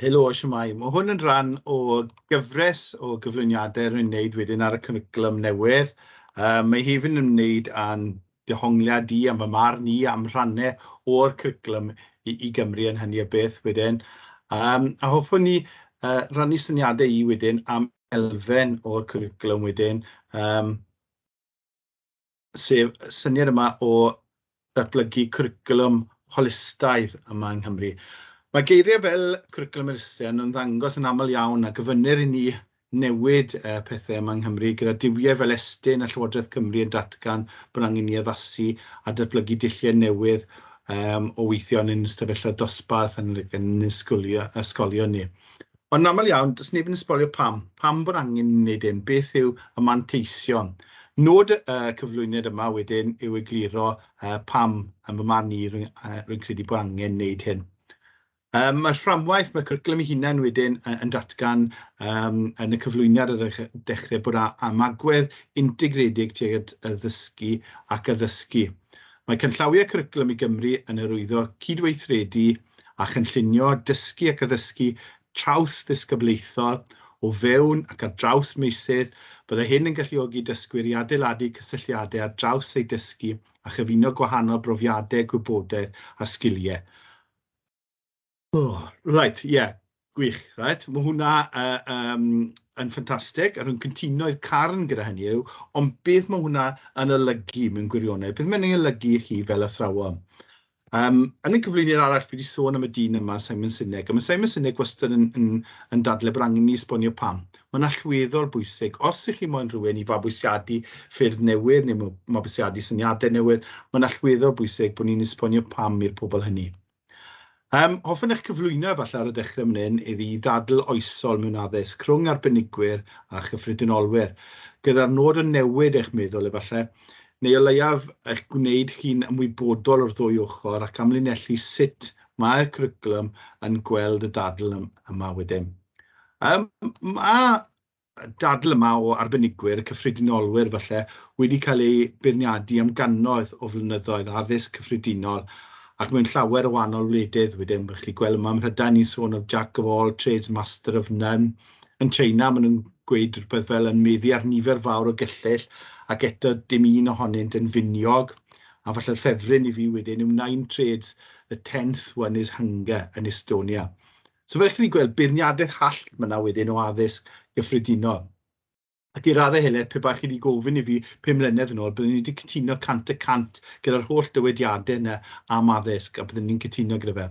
Helo, shwmae. Mae hwn yn rhan o gyfres o gyflwyniadau rwy'n wneud wedyn ar y cwricwlwm newydd. Mae hefyd yn ymwneud â'n dehongliad i am fy marn i am rhannau o'r cwricwlwm i Gymru yn hynny o beth wedyn. A hoffwn i rannu syniadau i wedyn am elfen o'r cwricwlwm wedyn, sef y syniad yma o ddatblygu cwricwlwm holistaidd yma yng Nghymru. Mae geiriau fel cwricwlwm holistaidd yn ymddangos yn aml iawn a gofynnir i ni newid pethau yma yng Nghymru, gyda duwiau fel Estyn a Llywodraeth Cymru yn datgan bod angen i addasu a datblygu dulliau newydd o weithio yn ein ystafelloedd dosbarth yn ein ysgolion ni. Ond yn aml iawn, does neb yn esbonio pam. Pam bod angen i ni wneud hyn? Beth yw y manteision? Nod y cyflwyniad yma wedyn yw egluro pam, yn fy marn i, rwy'n credu bod angen wneud hyn. Mae'r fframwaith, mae'r cwricwlwm ei hunain wedyn yn datgan yn y cyflwyniad ar y dechrau bod ymagwedd integredig tuag at addysgu ac addysgu. Mae canllawiau Cwricwlwm i Gymru yn hyrwyddo cydweithredu a chynllunio dysgu ac addysgu traws-ddisgyblaethol o fewn ac ar draws meysydd, byddai hyn yn galluogi dysgwyr i adeiladu cysylltiadau ar draws eu dysgu a chyfuno gwahanol brofiadau, gwybodaeth a sgiliau. Oh, reit, ie, yeah, gwych, right? Mae hwnna yn ffantastig, a rwy'n cytuno i'r carn gyda hynny yw, ond beth mae hwnna yn olygu mewn gwirionedd? Beth mae'n ei olygu i chi fel athrawon? Yn y cyflwyniad arall, fi wedi sôn am y dyn yma, Simon Sinek, a mae Simon Sinek wastad yn dadlau bod angen i ni esbonio pam. Mae'n allweddol bwysig. Os ych chi moyn rhywun i fabwysiadu ffyrdd newydd neu mabwysiadu syniadau newydd, mae'n allweddol bwysig bod ni'n esbonio pam i'r pobl hynny. Hoffwn eich cyflwyno efallai ar y dechrau fan hyn iddi ddadl oesol mewn addysg rhwng arbenigwyr a chyffredinolwyr, gyda'r nod o newid eich meddwl efallai, neu o leiaf eich gwneud chi'n ymwybodol o'r ddwy ochr ac amlinellu sut mae'r cwricwlwm yn gweld y dadl yma wedyn. Mae dadl yma o arbenigwyr, cyffredinolwyr falle, wedi cael ei beirniadu am gannoedd o flynyddoedd, addysg cyffredinol, ac mewn llawer o wahanol wledydd wedyn. Chi'n gallu gweld yma ym Mhrydain ni'n sôn o Jack of all trades, master of none. Yn China maen nhw'n gweud rhywbeth fel yn meddu ar nifer fawr o gyllyll ac eto dim un ohonynt yn finiog. A falle'r ffefryn i fi wedyn yw nine trades, the 10th one is hunger yn Estonia. So fel chi'n gweld, beirniadaeth hallt ma' 'na wedyn o addysg gyffredinol. Ac i raddau helaeth, pe bai chi wedi gofyn i fi 5 mlynedd yn ôl, byddwn ni wedi cytuno 100% gyda'r holl dywediadau yna am addysg, a byddwn ni'n cytuno gyda fe.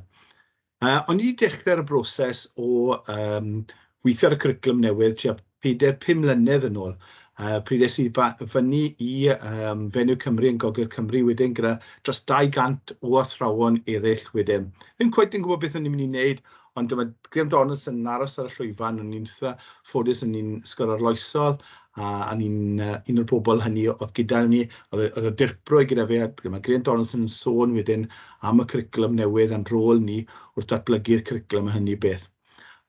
O'n i wedi dechrau ar y broses o weithio ar y cwricwlwm newydd tua 4, 5 mlynedd yn ôl. Pryd es i fyny i Venue Cymru yn Gogledd Cymru wedyn gyda dros 200 o athrawon eraill wedyn. Ddim cweit yn gwybod beth o'n i'n mynd i wneud, ond dyma Graham Donaldson yn aros ar y llwyfan, o'n i'n eitha ffodus, o'n i'n ysgol arloesol, a o'n i'n un o'r bobl hynny oedd gyda ni, oedd y dirprwy gyda fi, a dyma Graham Donaldson yn sôn wedyn am y cwricwlwm newydd a'n rôl ni wrth datblygu'r cwricwlwm a hynny beth.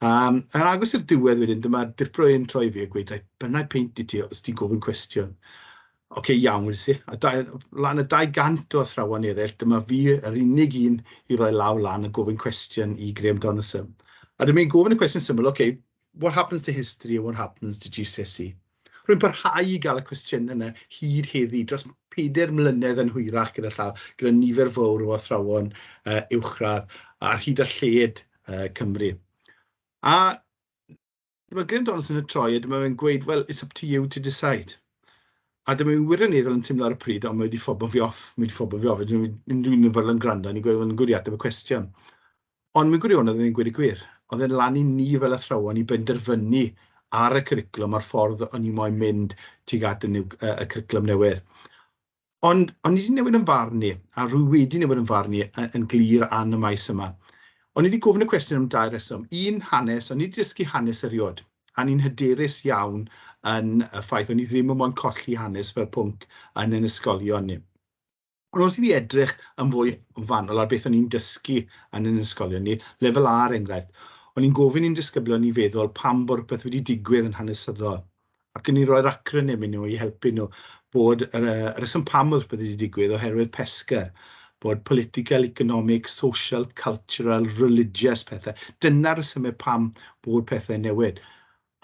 Yn agos i'r diwedd wedyn, dyma dirprwy yn troi fi a gweud, "Reit, bryna i peint i ti os ti'n gofyn cwestiwn." "Oce, iawn," wedes i. A lan y 200 o athrawon eraill, dyma fi yr unig un i roi law lan a gofyn cwestiwn i Graham Donaldson. A dyma i'n gofyn y cwestiwn syml, "OK, what happens to history and what happens to GCSE?" Rwy'n parhau i gael y cwestiynau yna hyd heddi, dros 4 mlynedd yn hwyrach gyda llaw, gyda nifer fawr o athrawon uwchradd ar hyd a lled Cymru. A dyma Graham Donaldson yn troi a dyma fe'n gweud, "Well, it's up to you to decide." A dyma fi'n wirioneddol yn teimlo ar y pryd, ond mae wedi ffobo fi off, mae wedi ffobo fi off. Unrhyw un yn fodlon gwrando, ni'n gweud, "Yn gwir i ateb y cwestiwn." Ond mewn gwirionedd oedd e'n gweud y gwir. Oedd e'n lan i ni fel athrawon i benderfynu ar y cwricwlwm a'r ffordd o'n i moyn mynd tuag at y cwricwlwm newydd. Ond o'n i wedi newid yn farn i, a rwy wedi newid yn farn i yn glir an y maes yma. O'n i wedi gofyn y cwestiwn am dau reswm. Un, hanes, o'n i wedi dysgu hanes erioed. A ni'n hyderus iawn yn y ffaith o'n i ddim yn moyn colli hanes fel pwnc yn ein ysgolion ni. Ond wrth i fi edrych yn fwy fanwl ar beth o'n i'n dysgu yn ein ysgolion ni, lefel A er enghraifft, o'n i'n gofyn i'n disgyblion i feddwl pam bod rhywbeth wedi digwydd yn hanesyddol. Ac o'n i'n rhoi'r acronym i nhw i helpu nhw bod y rheswm pam oedd rhywbeth wedi digwydd oherwydd Pescar, Bod political, economic, social, cultural, religious pethau. Dyna'r rhesymau pam bod pethau'n newid.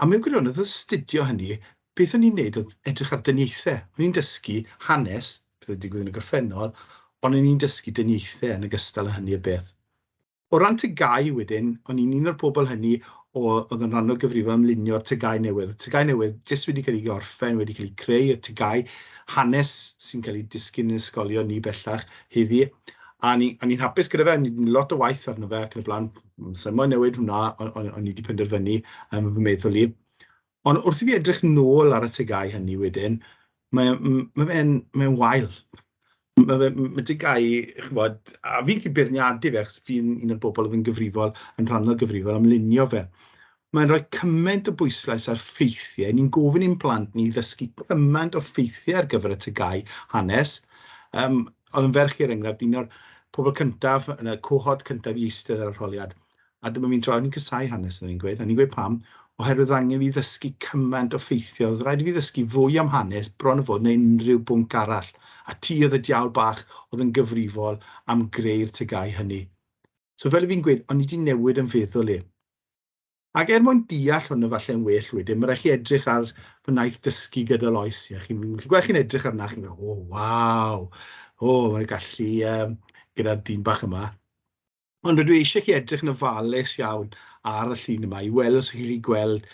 A mewn gwirionedd, wrth astudio hynny, beth o'n i'n neud oedd edrych ar dyniaethau. O'n i'n dysgu hanes, beth oedd digwydd yn y gorffennol, ond o'n i'n dysgu dyniaethau yn ogystal â hynny o beth. O ran TGAU wedyn, o'n i'n un o'r pobl hynny oedd yn rhannol gyfrifol am lunio'r TGAU newydd. TGAU newydd jyst wedi cael ei gorffen, wedi cael ei creu, y TGAU hanes sy'n cael ei dysgu yn ysgolion ni bellach heddi. A o'n i'n hapus gyda fe, o'n i'n lot o waith arno fe ac yn y blaen. Sa'n moyn newid hwnna, o'n i wedi penderfynu yn fy meddwl i. Ond wrth i fi edrych nôl ar y TGAU hynny wedyn, mae fe'n mae wael. Mae TGAU, ch'mod, a fi'n gallu beirniadu fe, achos fi'n un o'r bobl oedd yn gyfrifol, yn rhannol gyfrifol am lunio fe. Mae'n rhoi cymaint o bwyslais ar ffeithiau. Ni'n gofyn i'n plant ni ddysgu cymaint o ffeithiau ar gyfer y TGAU hanes. Oedd yn ferch i, er enghraifft, un o'r pobl cyntaf yn y cohort cyntaf i eistedd ar yr arholiad. A dyma fi'n troi, o'n i'n casáu hanes, o'n i'n gweud. O'n i'n gweud pam? Oherwydd angen fi ddysgu cymaint o ffeithiau. Oedd rhaid i fi ddysgu fwy am hanes bron o fod na unrhyw bwnc arall. A ti oedd y diawl bach oedd yn gyfrifol am greu'r TGAU hynny. So fel i fi'n gweud, o'n i wedi newid yn feddwl i. Ac er mwyn deall hwn falle yn well wedyn, mae rhaid chi edrych ar fy nhaith dysgu gydol oes. Ie, chi'n gweld chi'n edrych arna, chi'n meddwl, "O, waw, o, mae'n gallu gyda'r dyn bach yma." Ond rydw i eisiau chi edrych yn ofalus iawn ar y llun yma i weld os chi'n gallu gweld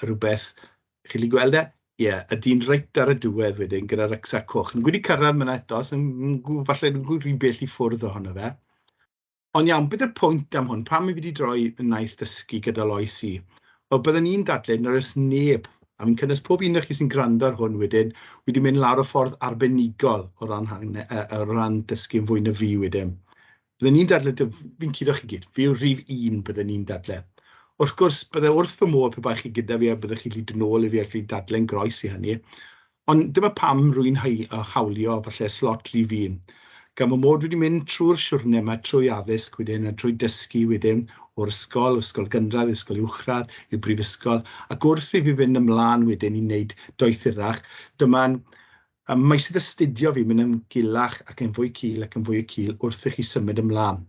rhywbeth. Chi'n gallu gweld e? Ie, yeah, y dyn reit ar y diwedd wedyn gyda'r rucksack coch. Nhw wedi cyrraedd myna eto, so falle nhw'n rhy bell i ffwrdd ohono fe. Ond iawn, beth yw'r pwynt am hwn? Pam i fi wedi droi yn nhaith dysgu gydol oes i? Wel, byddwn i'n dadlau nad oes neb, a fi'n cynnwys pob un o chi sy'n gwrando ar hwn wedyn, wedi mynd lawr y ffordd arbenigol o ran dysgu'n fwy na fi wedyn. Byddwn i'n dadlau, fi'n curo chi gyd, fi yw'r rhif un byddwn i'n dadlau. Wrth gwrs, bydde wrth fy modd pe bai chi gyda fi a byddech chi'n gallu dod nôl i fi a gallu dadlau'n groes i hynny. Ond dyma pam rwy'n hawlio falle slot rhif un. Gan fy mod wedi mynd trwy'r siwrne yma, trwy addysg wedyn a trwy dysgu wedyn, o'r ysgol, ysgol gynradd, ysgol uwchradd, i'r brifysgol, ac wrth i fi fynd ymlaen wedyn i wneud doethurach, dyma'n meysydd astudio fi mynd yn gulach ac yn fwy cul ac yn fwy o cul wrth i chi symud ymlaen.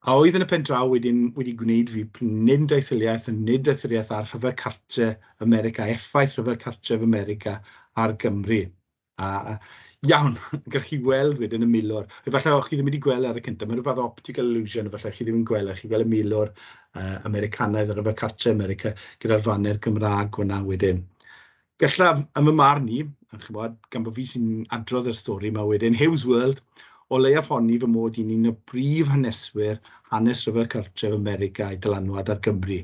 A oedd yn y pen draw wedyn wedi gwneud fi nid doethuriaeth yn nid doethuriaeth ar rhyfel cartre America, effaith rhyfel cartref America ar Gymru. A iawn, gallwch chi weld wedyn y milwr. Efallai o'ch chi ddim wedi gweld ar y cyntaf, mae'n rhyw fath o optical illusion, efallai chi ddim yn gweld, chi'n gweld y milwr Americanaidd ar rhyfel cartre America gyda'r faner Gymraeg fyna wedyn. Gallaf, yn fy marn i, a ch'mod, gan bod fi sy'n adrodd yr stori yma wedyn, Huws World, o leiaf honni fy mod i'n un o brif haneswyr hanes rhyfel cartref America a'i dylanwad ar Gymru.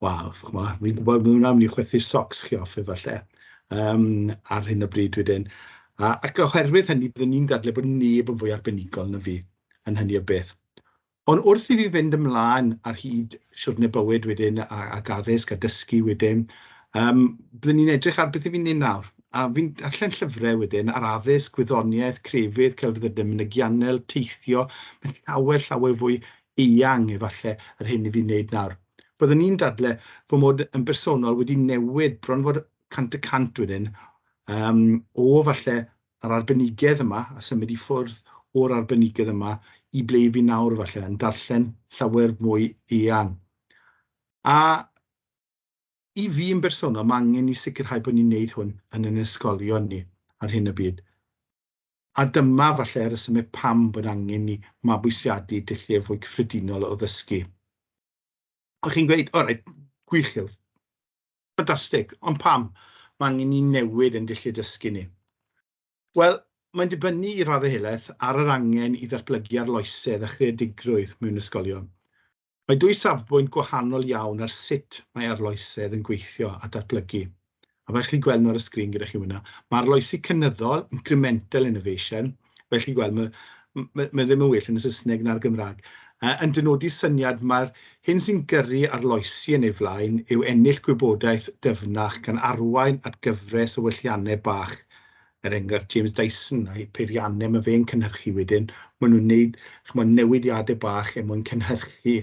Waw, ch'mod, fi'n gwybod bod hwnna'n mynd i chwythu socks chi off efallai ar hyn o bryd wedyn. Ac oherwydd hynny, byddwn ni'n dadlau bod neb yn fwy arbenigol na fi yn hynny o beth. Ond wrth i fi fynd ymlaen ar hyd siwrne bywyd wedyn ac addysg a dysgu wedyn, byddwn ni'n edrych ar beth i fi'n neud nawr. A fi'n darllen llyfrau wedyn ar addysg, gwyddoniaeth, crefydd, celfyddydau mynegiannol, teithio. Mae'n llawer, llawer fwy eang efallai yr hyn i fi'n neud nawr. Byddwn ni'n dadlau fy mod yn bersonol wedi newid bron fod 100% wedyn o falle yr arbenigedd yma a symud i ffwrdd o'r arbenigedd yma i ble fi nawr falle yn darllen llawer mwy eang. A i fi yn bersonol, mae angen i sicrhau bod ni'n neud hwn yn ein ysgolion ni ar hyn o bryd. A dyma falle rhesymau pam bod angen ni mabwysiadu dulliau fwy cyffredinol o ddysgu. O'ch chi'n gweud, "O reit, gwych yw, ffantastig, ond pam mae angen ni newid yn dulliau dysgu ni?" Wel, mae'n dibynnu i raddau helaeth ar yr angen i ddatblygu arloesedd a chreadigrwydd mewn ysgolion. Mae dwy safbwynt gwahanol iawn ar sut mae arloesedd yn gweithio a datblygu. A fel chi'n gweld nhw ar y sgrin gyda chi hwnna, mae arloesi cynyddol, incremental innovation, fel chi'n gweld, mae ddim yn well yn y Saesneg na'r Gymraeg, yn dynodi syniad mae'r hyn sy'n gyrru arloesi yn ei flaen yw ennill gwybodaeth dyfnach gan arwain at gyfres o welliannau bach. Er enghraifft, James Dyson a'i peiriannau mae fe'n cynhyrchu wedyn, maen nhw'n gwneud, ch'mod, newidiadau bach er mwyn cynhyrchu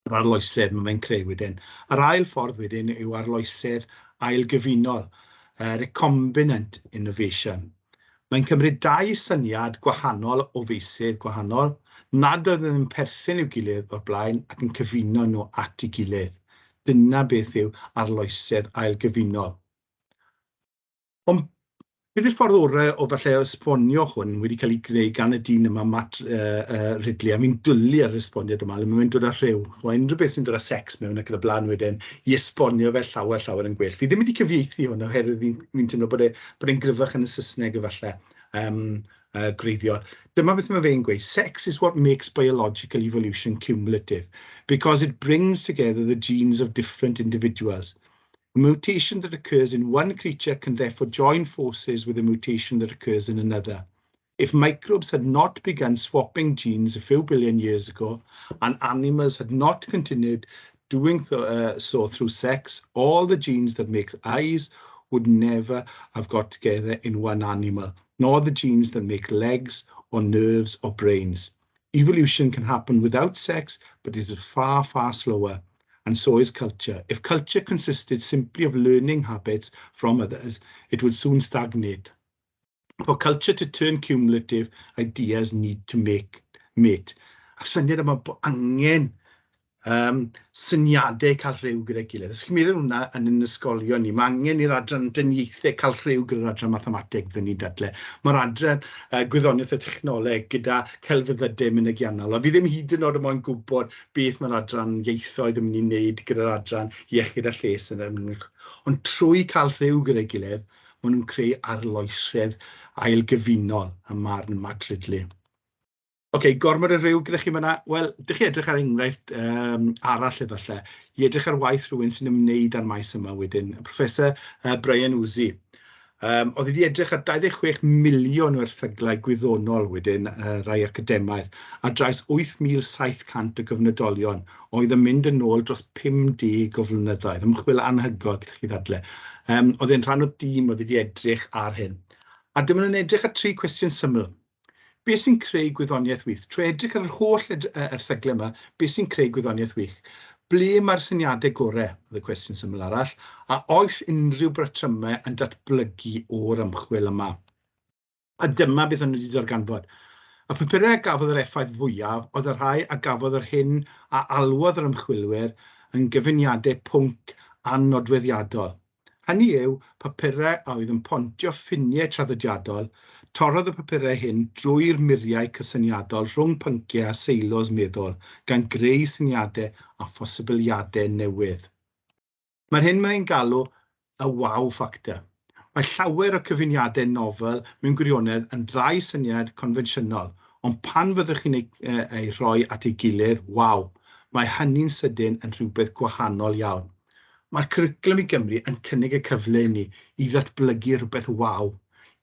yr arloesedd mae fe'n creu wedyn. Yr ail ffordd wedyn yw arloesedd ailgyfunol, recombinant innovation. Mae'n cymryd dau syniad gwahanol o feysydd gwahanol nad oedd yn perthyn i'w gilydd o'r blaen ac yn cyfuno nhw at ei gilydd. Dyna beth yw arloesedd ailgyfunol. Ond beth yw'r ffordd orau o falle o esbonio hwn wedi cael ei greu gan y dyn yma, Matt Ridley, a fi'n dwlu ar yr esboniad yma, le mae'n dod â rhyw, wel, unrhyw beth sy'n dod â sex mewn ac yn y blaen wedyn, i esbonio fe llawer, llawer yn gwell. Fi ddim wedi cyfieithu hwn oherwydd fi'n fi teimlo bod e'n gryfach yn y Saesneg efallai, gwreiddiol. Dyma beth mae fe'n gweud: "Sex is what makes biological evolution cumulative, because it brings together the genes of different individuals. A mutation that occurs in one creature can therefore join forces with a mutation that occurs in another. If microbes had not begun swapping genes a few billion years ago, and animals had not continued doing so through sex, all the genes that make eyes would never have got together in one animal, nor the genes that make legs or nerves or brains. Evolution can happen without sex, but it is far, far slower. And so is culture. If culture consisted simply of learning habits from others, it would soon stagnate. For culture to turn cumulative, ideas need to mate." A syniad yma bod angen syniadau cael rhyw gyda'i gilydd. Os chi'n meddwl hwnna yn ein ysgolion ni, mae angen i'r adran dyniaethau cael rhyw gyda'r adran mathemateg, fyddwn ni'n dadle. Mae'r adran gwyddoniaeth a technoleg gyda celfyddydau mynegiannol. A fi ddim hyd yn oed yn moyn gwybod beth mae'r adran ieithoedd yn mynd i wneud gyda'r adran iechyd a lles. Ond trwy cael rhyw gyda'i gilydd, maen nhw'n creu arloesedd ailgyfunol ym marn Matt Ridley. Oce, gormod o rhyw gyda chi fan'na? Wel, dych chi edrych ar enghraifft arall efallai, i edrych ar waith rhywun sy'n ymwneud â'r maes yma wedyn, y Professor Brian Uzzi. Oedd wedi edrych ar 26 miliwn o erthyglau gwyddonol wedyn, rai academaidd, ar draws 8,700 o gyfnodolion oedd yn mynd yn ôl dros 50 o flynyddoedd. Ymchwil anhygoel, gallwch chi ddadle. Oedd e'n rhan o dîm oedd wedi edrych ar hyn. A dyma nhw'n edrych ar tri cwestiwn syml. Beth sy'n creu gwyddoniaeth wych? Trwy edrych ar yr holl erthyglau yma, beth sy'n creu gwyddoniaeth wych? Ble mae'r syniadau gorau? Oedd y cwestiwn syml arall. A oes unrhyw batrymau yn datblygu o'r ymchwil yma? A dyma beth o'n nhw wedi darganfod. Y papurau a gafodd yr effaith fwyaf oedd y rhai a gafodd yr hyn a alwodd yr ymchwilwyr yn gyfuniadau pwnc annodweddiadol. Hynny yw, papurau a oedd yn pontio ffiniau traddodiadol. Torrodd y papurau hyn drwy'r muriau cysyniadol rhwng pynciau a seilos meddwl, gan greu syniadau a phosibiliadau newydd. Mae'r hyn mae'n galw y wow factor. Mae llawer o cyfuniadau nofel mewn gwirionedd yn ddau syniad confensiynol, ond pan fyddwch chi'n ei rhoi at ei gilydd, waw, mae hynny'n sydyn yn rhywbeth gwahanol iawn. Mae'r Cwricwlwm i Gymru yn cynnig y cyfle i ni i ddatblygu rhywbeth waw,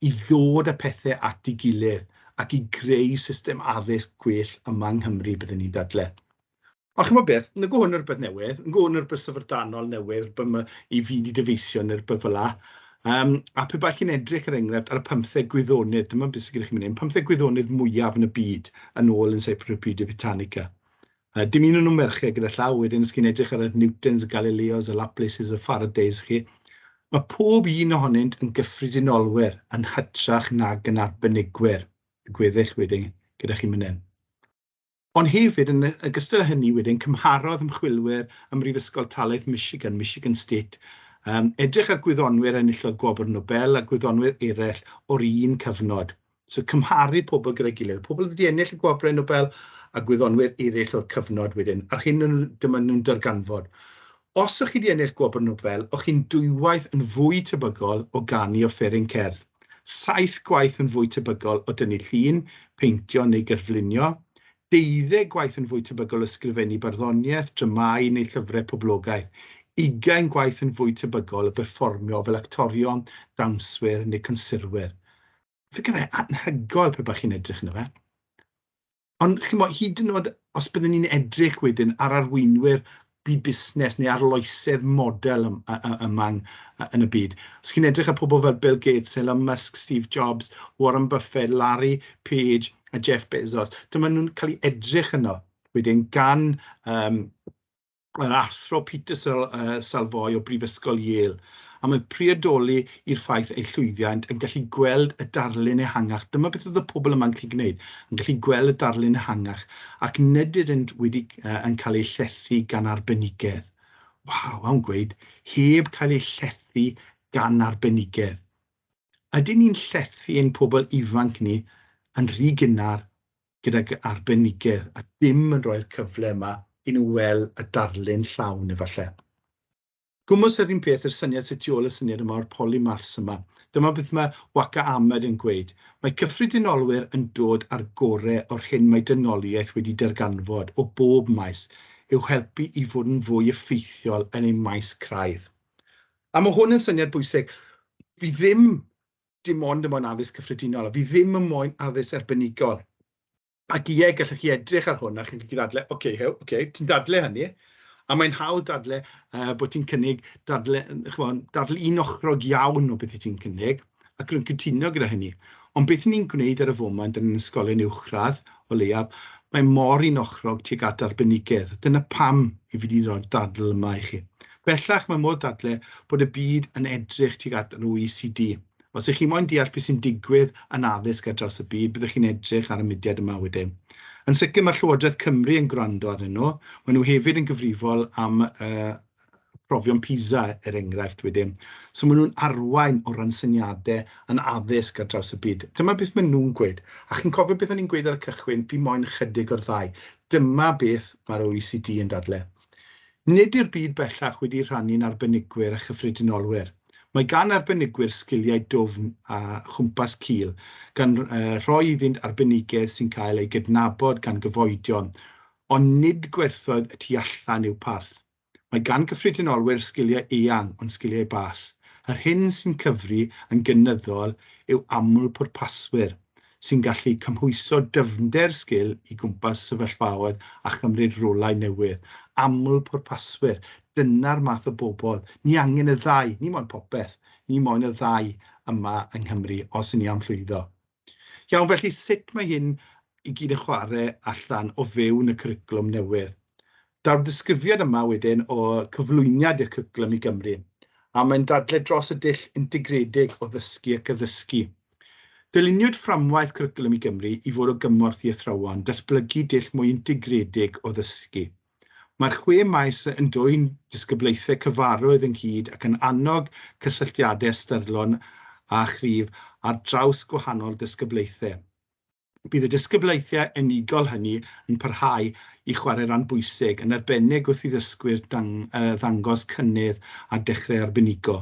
i ddod â pethau at ei gilydd ac i greu system addysg gwell yma yng Nghymru, byddwn ni'n dadle. Ond chimod beth, nag hwn yn rhywbeth newydd, nag hwn yn rhywbeth syfrdanol newydd, rhywbeth i fi wedi dyfeisio neu rhywbeth fel 'na. A pe bai chi'n edrych er enghraifft ar y 15 gwyddonydd, dyma beth sydd gyda chi'n mynd, 15 gwyddonydd mwyaf yn y byd yn ôl Encyclopedia Britannica. Dim un o'n nhw'n merched gyda llaw wedyn, os chi'n edrych ar y Newtons, y Galileos, y Laplaces, y Faradays chi. Mae pob un ohonynt yn gyffredinolwyr yn hytrach nag yn arbenigwyr. Y gweddill wedyn gyda chi mynd hyn. Ond hefyd, yn ogystal â hynny wedyn, cymharodd ymchwilwyr ym Mhrifysgol Talaith Michigan, Michigan State, edrych ar gwyddonwyr enillodd Gwobr Nobel a gwyddonwyr eraill o'r un cyfnod. So cymharu pobl gyda'i gilydd, pobl wedi ennill y gwobrau Nobel a gwyddonwyr eraill o'r cyfnod wedyn. Ar hyn dyma nhw'n darganfod. Os ych chi wedi ennill gwobr Nobel, o'ch chi'n dwywaith yn fwy tebygol o ganu offeryn cerdd, 7 gwaith yn fwy tebygol o dynnu llun, peintio neu gerflunio, 12 gwaith yn fwy tebygol o ysgrifennu barddoniaeth, dramâu neu llyfrau poblogaidd, 20 gwaith yn fwy tebygol o berfformio fel actorion, dawnswyr neu consurwyr. Ffigurau anhygoel pe bach chi'n edrych yno fe. Ond chimod, hyd yn oed os byddwn ni'n edrych wedyn ar arweinwyr byd busnes neu arloesedd model yma yn y byd. Os chi'n edrych ar pobl fel Bill Gates, Elon Musk, Steve Jobs, Warren Buffett, Larry Page a Jeff Bezos, dyma nhw'n cael ei edrych yno wedyn gan yr athro Peter Salvoy o Brifysgol Yale. A mae priodoli i'r ffaith eu llwyddiant yn gallu gweld y darlun ehangach. Dyma beth oedd y pobl yma'n gallu gwneud, yn gallu gweld y darlun ehangach, ac nid ydynt wedi yn cael eu llethu gan arbenigedd. Waw, am gweud, heb cael eu llethu gan arbenigedd. Ydyn ni'n llethu ein pobl ifanc ni yn rhy gynnar gydag arbenigedd a dim yn rhoi'r cyfle yma i nhw weld y darlun llawn efallai? Gwmws yr un peth i'r syniad sydd tu ôl y syniad yma o'r polymaths yma. Dyma beth mae Waka Ahmed yn gweud. Mae cyffredinolwyr yn dod â'r gorau o'r hyn mae dynoliaeth wedi darganfod o bob maes i'w helpu i fod yn fwy effeithiol yn eu maes craidd. A mae hwn yn syniad bwysig. Fi ddim dim ond yn moyn addysg cyffredinol, a fi ddim yn moyn addysg arbenigol. Ac ie, gallwch chi edrych ar hwn a chi'n gallu dadle, oce, okay, Huw, oce, okay, ti'n dadle hynny, a mae'n hawdd dadle bod ti'n cynnig dadle, chymod, dadle un ochrog iawn o beth i ti'n cynnig, ac rwy'n cytuno gyda hynny. Ond beth ni'n gwneud ar y foment yn ysgolion uwchradd, o leiaf, mae mor un ochrog tuag at arbenigedd. Dyna pam i fi wedi rhoi'r dadl yma i chi. Bellach mae modd dadle bod y byd yn edrych tuag at yr OECD. Os ych chi moyn deall beth sy'n digwydd yn addysg ar draws y byd, byddwch chi'n edrych ar y mudiad yma wedyn. Yn sicr mae Llywodraeth Cymru yn gwrando arnyn nhw. Maen nhw hefyd yn gyfrifol am profion PISA, er enghraifft, wedyn. So maen nhw'n arwain o ran syniadau yn addysg ar draws y byd. Dyma beth maen nhw'n gweud. A chi'n cofio beth o'n i'n gweud ar y cychwyn, fi moyn chydig o'r ddau. Dyma beth mae'r OECD yn dadle. Nid yw'r byd bellach wedi rhannu'n arbenigwyr a chyffredinolwyr. Mae gan arbenigwyr sgiliau dwfn a chwmpas cul, gan rhoi iddynt arbenigedd sy'n cael ei gydnabod gan gyfoedion, ond nid gwerthoedd y tu allan i'w parth. Mae gan gyffredinolwyr sgiliau eang, ond sgiliau bas. Yr hyn sy'n cyfri yn gynyddol yw aml-pwrpaswyr, sy'n gallu cymhwyso dyfnder sgil i gwmpas sefyllfaoedd a chymryd rolau newydd. Aml-pwrpaswyr, dyna'r math o bobl. Ni angen y ddau, ni moyn popeth, ni moyn y ddau yma yng Nghymru os 'y ni am llwyddo. Iawn, felly sut mae hyn i gyd yn chwarae allan o fewn y cwricwlwm newydd? Daw'r disgrifiad yma wedyn o cyflwyniad i'r cwricwlwm i Gymru, a mae'n dadle dros y dull integredig o ddysgu ac addysgu. Dyluniwyd fframwaith Cwricwlwm i Gymru i fod o gymorth i athrawon datblygu dull mwy integredig o ddysgu. Mae'r chwe maes yn dwyn disgyblaethau cyfarwydd ynghyd ac yn annog cysylltiadau ystyrlon a chryf ar draws gwahanol ddisgyblaethau. Bydd y disgyblaethau unigol hynny yn parhau i chwarae rhan bwysig, yn arbennig wrth i ddysgwyr ddangos cynnydd a dechrau arbenigo.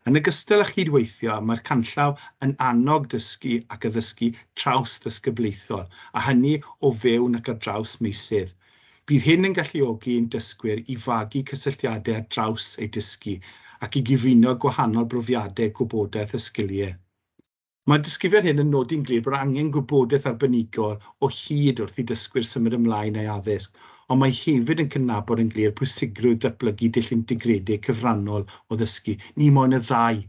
Yn ogystal â chydweithio, mae'r canllaw yn annog dysgu ac addysgu traws-ddisgyblaethol, a hynny o fewn ac ar draws meysydd. Bydd hyn yn galluogi ein dysgwyr i fagu cysylltiadau ar draws eu dysgu ac i gyfuno gwahanol brofiadau, gwybodaeth a sgiliau. Mae'r disgrifiad hyn yn nodi'n glir bod angen gwybodaeth arbenigol o hyd wrth i dysgwyr symud ymlaen â'i addysg, ond mae hefyd yn cydnabod yn glir pwysigrwydd datblygu dull integredig cyfrannol o ddysgu. Ni moyn y ddau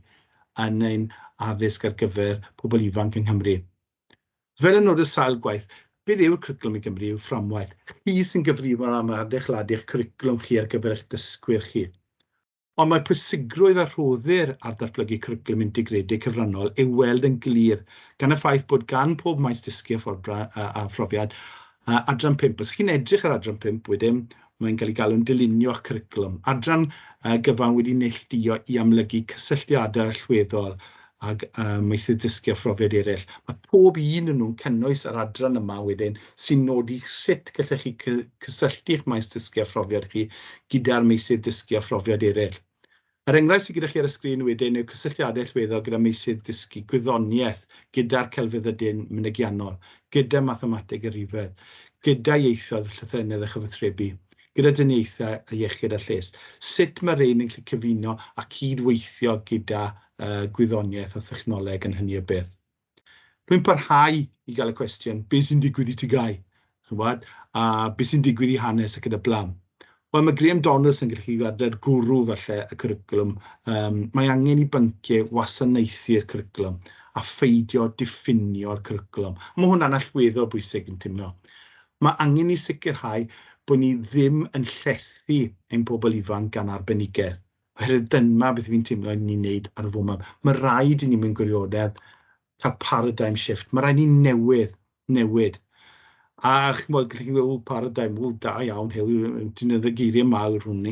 yn ein addysg ar gyfer pobl ifanc yng Nghymru. Fel y nod y sail gwaith, beth yw'r Cwricwlwm i Gymru yw fframwaith. Chi sy'n gyfrifol am adeiladu'ch cwricwlwm chi ar gyfer eich dysgwyr chi. Ond mae pwysigrwydd a rhoddir ar ddatblygu cwricwlwm integredig cyfrannol i'w weld yn glir gan y ffaith bod gan pob maes dysgu a a phrofiad adran 5. Os chi'n edrych ar adran 5 wedyn, mae'n cael ei galw'n dylunio'ch cwricwlwm. Adran gyfan wedi neilltuo i amlygu cysylltiadau allweddol ag meysydd dysgu a phrofiad eraill. Mae pob un yn nhw'n cynnwys yr adran yma wedyn sy'n nodi sut gallech chi cysylltu'ch maes dysgu a phrofiad chi gyda'r meysydd dysgu a phrofiad eraill. Yr enghraifft sydd gyda chi ar y sgrin wedyn yw cysylltiadau allweddol gyda meysydd dysgu gwyddoniaeth, gyda'r celfyddydyn mynegiannol, gyda mathemateg a rhifedd, gyda ieithoedd, llythrennedd a chyfathrebu, gyda dyniaethau a iechyd a lles. Sut mae rhain yn gallu cyfuno a cydweithio gyda gwyddoniaeth a thechnoleg yn hynny o beth. Rwy'n parhau i gael y cwestiwn, beth sy'n digwydd i TGAU? Ch'mod, a beth sy'n digwydd i hanes ac yn y blaen. Wel, mae Graham Donaldson gyda chi adle'r gwrw falle y cwricwlwm. Mae angen i bynciau wasanaethu'r cwricwlwm a pheidio diffinio'r cwricwlwm. Mae hwnna'n allweddol bwysig yn teimlo. Mae angen i sicrhau bod ni ddim yn llethu ein pobl ifanc gan arbenigedd. Oherwydd dyma beth fi'n teimlo ni'n neud ar y foment. Mae rhaid i ni mewn gwirionedd cael paradigm shift. Mae rhaid ni newydd, newid. A chimod, gallech chi ddweud, paradigm, ww, da iawn, Huw, ti'n defnyddio geiriau mawr hwn.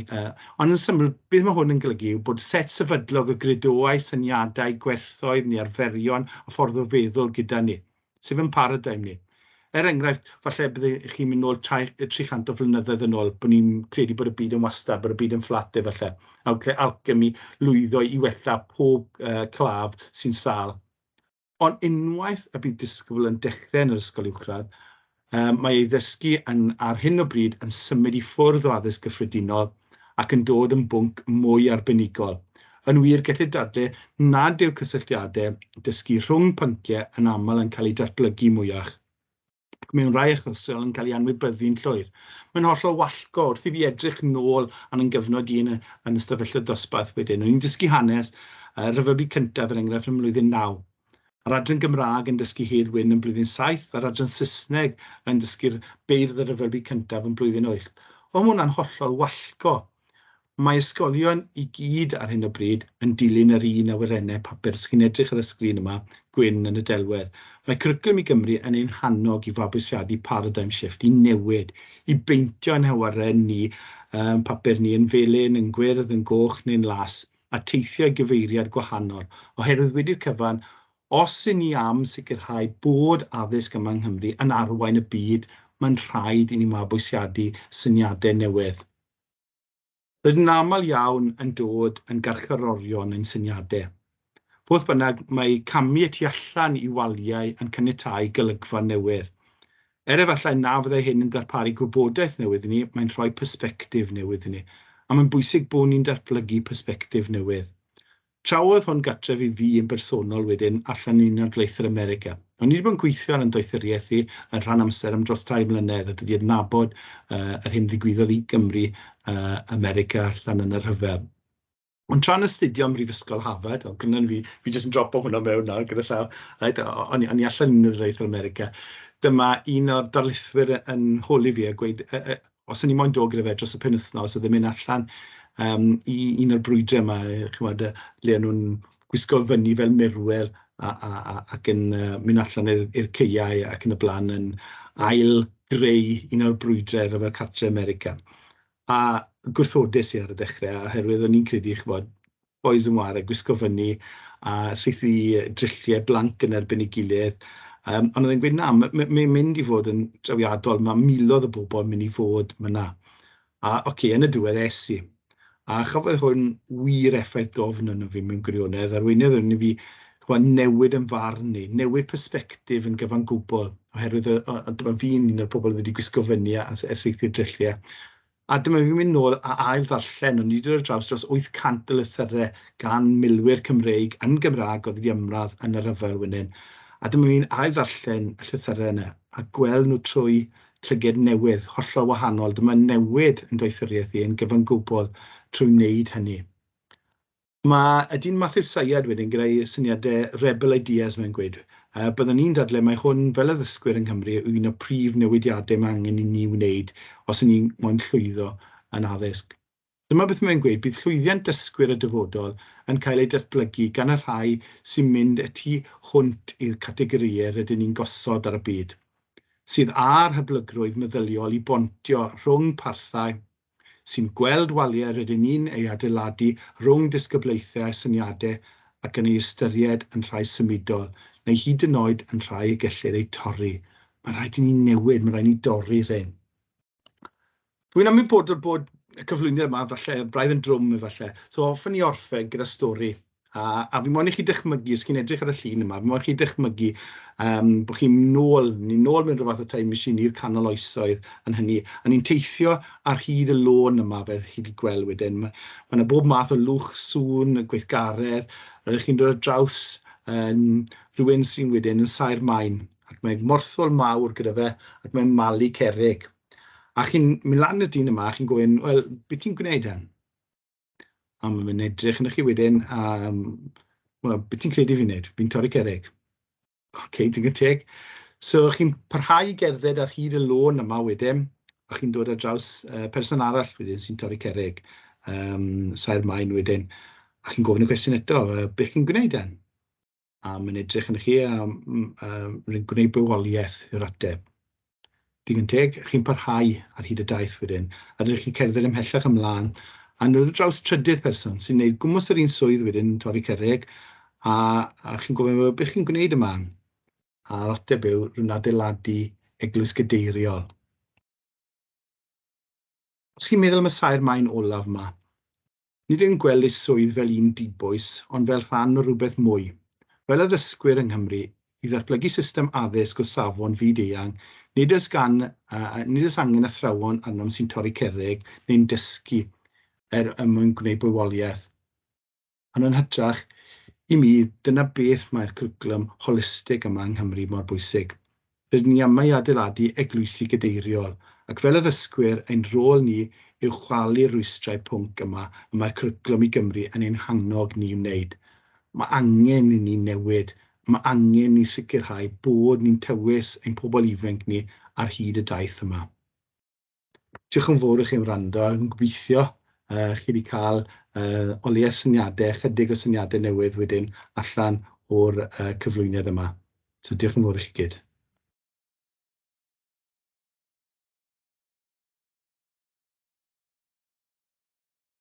Ond yn syml, beth mae hwn yn golygu yw bod set sefydlog o gredoau, syniadau, gwerthoedd neu arferion a ffordd o feddwl gyda ni, sef yn paradigm ni. Er enghraifft, falle bydde chi'n mynd nôl 300 o flynyddoedd yn ôl, bod ni'n credu bod y byd yn wastad, bod y byd yn fflat efallai. A gallai alchemy lwyddo i wella pob claf sy'n sâl. Ond unwaith y bydd disgybl yn dechrau yn yr ysgol uwchradd, mae ei ddysgu yn, ar hyn o bryd yn symud i ffwrdd o addysg gyffredinol ac yn dod yn bwnc mwy arbenigol. Yn wir, gellir dadlau nad yw cysylltiadau dysgu rhwng pynciau yn aml yn cael eu datblygu mwyach, ac mewn rhai achosion yn cael ei anwybyddu'n llwyr. Mae'n hollol wallgo wrth i fi edrych nôl ar yn gyfnod i yn y, yn ystafelloedd dosbarth wedyn. O'n i'n dysgu hanes, Rhyfel Byd Cyntaf er enghraifft ym mlwyddyn 9. Yr adran Gymraeg yn dysgu Hedd Wyn yn blwyddyn 7, a'r adran Saesneg yn dysgu'r beirdd y Rhyfel Byd Cyntaf yn blwyddyn 8. Oedd hwnna'n hollol wallgo. Mae ysgolion i gyd ar hyn o bryd yn dilyn yr un awyrennau papur. Os chi'n edrych ar y sgrin yma, gwyn yn y delwedd. Mae Cwricwlwm i Gymru yn ein hannog i fabwysiadu paradigm shift, i newid, i beintio ein hawyren ni, papur ni yn felyn, yn gwyrdd, yn goch neu'n las, a teithio i gyfeiriad gwahanol. Oherwydd wedi'r cyfan, os 'y ni am sicrhau bod addysg yma yng Nghymru yn arwain y byd, mae'n rhaid i ni mabwysiadu syniadau newydd. Rydyn yn aml iawn yn dod yn garcharorion ein syniadau. Fodd bynnag, mae camu y tu allan i waliau yn caniatáu golygfa newydd. Er efallai na fyddai hyn yn darparu gwybodaeth newydd i ni, mae'n rhoi persbectif newydd i ni. A mae'n bwysig bod ni'n datblygu persbectif newydd. Trawodd hwn gartref i fi yn bersonol wedyn allan yn Unol Daleithiau America. O'n i wedi bod yn gweithio ar yn doethuriaeth i yn rhan amser am dros 3 mlynedd a dod i adnabod yr hyn ddigwyddodd i Gymru, America allan yn y rhyfel. Ond tra'n astudio ym Mhrifysgol Harvard, o, gynnon fi, fi jyst yn dropo hwnna mewn nawr gyda llaw, right, o'n i allan yn Unol Daleithiau America, dyma un o'r darlithwyr yn holi fi a gweud, os o'n i moyn dod gyda fe dros y penwythnos, oedd e'n mynd allan i un o'r brwydrau yma, chimod, le o'n nhw'n gwisgo fyny fel murwyr ac yn mynd allan i'r caeau ac yn y blaen yn ail greu un o'r brwydrau Rhyfel Cartre America. A gwrthodes i ar y dechrau, oherwydd o'n i'n credu, chimod, bois yn ware, gwisgo fyny a saethu drylliau blank yn erbyn ei gilydd. Ond oedd e'n gweud, na, mae'n mynd i fod yn drawiadol, mae miloedd o bobl yn mynd i fod myna. A oce, okay, yn y diwedd es i. A chafodd hwn wir effaith dofn arno fi mewn gwirionedd. Arweiniodd hwn i fi chwa, newid yn farn ni, newid persbectif yn gyfan gwbl, oherwydd dyma fi'n un o'r pobl oedd wedi gwisgo fyny a saethu'r drylliau. A dyma fi'n mynd nôl a ail ddarllen, o'n i wedi dod ar draws dros 800 o lythyrau gan milwyr Cymreig yn Gymraeg oedd wedi ymladd yn y rhyfel wedyn. A dyma fi'n ail ddarllen y llythyrau yna a gweld nhw trwy llyged newydd, hollol wahanol. Dyma newid yn doethuriaeth i yn gyfan gwbl trwy wneud hynny. Mae y dyn Matthew Syed wedyn gyda'i syniadau Rebel Ideas mae'n gweud. Byddwn ni'n dadlau mai hwn, fel addysgwyr yng Nghymru, yw un o'r prif newidiadau mae angen i ni wneud os y'n ni moyn llwyddo yn addysg. Dyma beth mae'n gweud, bydd llwyddiant dysgwyr y dyfodol yn cael ei datblygu gan y rhai sy'n mynd y tu hwnt i'r categorïau rydyn ni'n gosod ar y byd, sydd â'r hyblygrwydd meddyliol i bontio rhwng parthau, sy'n gweld waliau rydyn ni'n ei adeiladu rhwng disgyblaethau a syniadau ac yn ei ystyried yn rhai symudol, neu hyd yn oed yn rhai y gellir eu torri. Mae'n rhaid i ni newid, mae'n rhaid i ni dorri rhain. Dwi'n ymwybodol bod y cyflwyniad yma falle braidd yn drwm efallai, so hoffwn i orffen gyda stori. A fi moyn i chi dychmygu, os chi'n edrych ar y llun yma, fi moyn i chi dychmygu bod chi'n nôl, ni'n nôl mewn rhyw fath o time machine i'r canol oesoedd yn hynny, a ni'n teithio ar hyd y lôn yma, fel chi wedi gweld wedyn. Mae yna bob math o lwch, sŵn, gweithgaredd, rydych chi'n dod ar draws rhywun sy'n wedyn yn saer maen, ac mae morthwyl mawr gyda fe, ac mae'n malu cerrig. A chi'n mynd lan i'r dyn yma, a chi'n gofyn, wel, beth ti'n gwneud hyn? A mae'n mynd edrych yn chi wedyn, a wel, beth ti'n credu fi'n neud? Fi'n torri cerrig. Oce, okay, digon teg. So chi'n parhau i gerdded ar hyd y lôn yma wedyn, a chi'n dod ar draws person arall wedyn sy'n torri cerrig. saer maen wedyn, a chi'n gofyn y cwestiwn eto, beth chi'n gwneud den? A mae'n edrych yn chi a mae'n gwneud bywoliaeth yw'r ateb. Digon teg, chi'n parhau ar hyd y daith wedyn, a rydych chi'n cerdded ymhellach ymlaen, a nhw draws trydydd person sy'n gwneud gwmws yr un swydd wedyn, torri cerrig, a chi'n gofyn, beth chi'n gwneud yma? A'r ateb yw, rwy'n adeiladu eglwys gadeiriol. Os chi'n meddwl am y saer maen olaf yma, nid yw'n gweld ei swydd fel un dibwys, ond fel rhan o rhywbeth mwy. Fel addysgwyr yng Nghymru, i ddatblygu system addysg o safon fyd-eang, nid oes angen athrawon arnom sy'n torri cerrig neu'n dysgu er mwyn gwneud bywoliaeth. Ond yn hytrach, i mi, dyna beth mae'r cwricwlwm holistig yma yng Nghymru mor bwysig. Rydyn ni yma i adeiladu eglwysi gadeiriol, ac fel addysgwyr, ein rôl ni yw chwalu'r rwystrau pwnc yma y mae'r Cwricwlwm i Gymru yn ein hannog ni i wneud. Mae angen i ni newid, mae angen ni sicrhau bod ni'n tywys ein pobl ifanc ni ar hyd y daith yma. Diolch yn fawr i chi am wrando, a dwi'n gobeithio chi wedi cael o leia syniadau, chydig o syniadau newydd wedyn allan o'r cyflwyniad yma. So diolch yn fawr i chi gyd.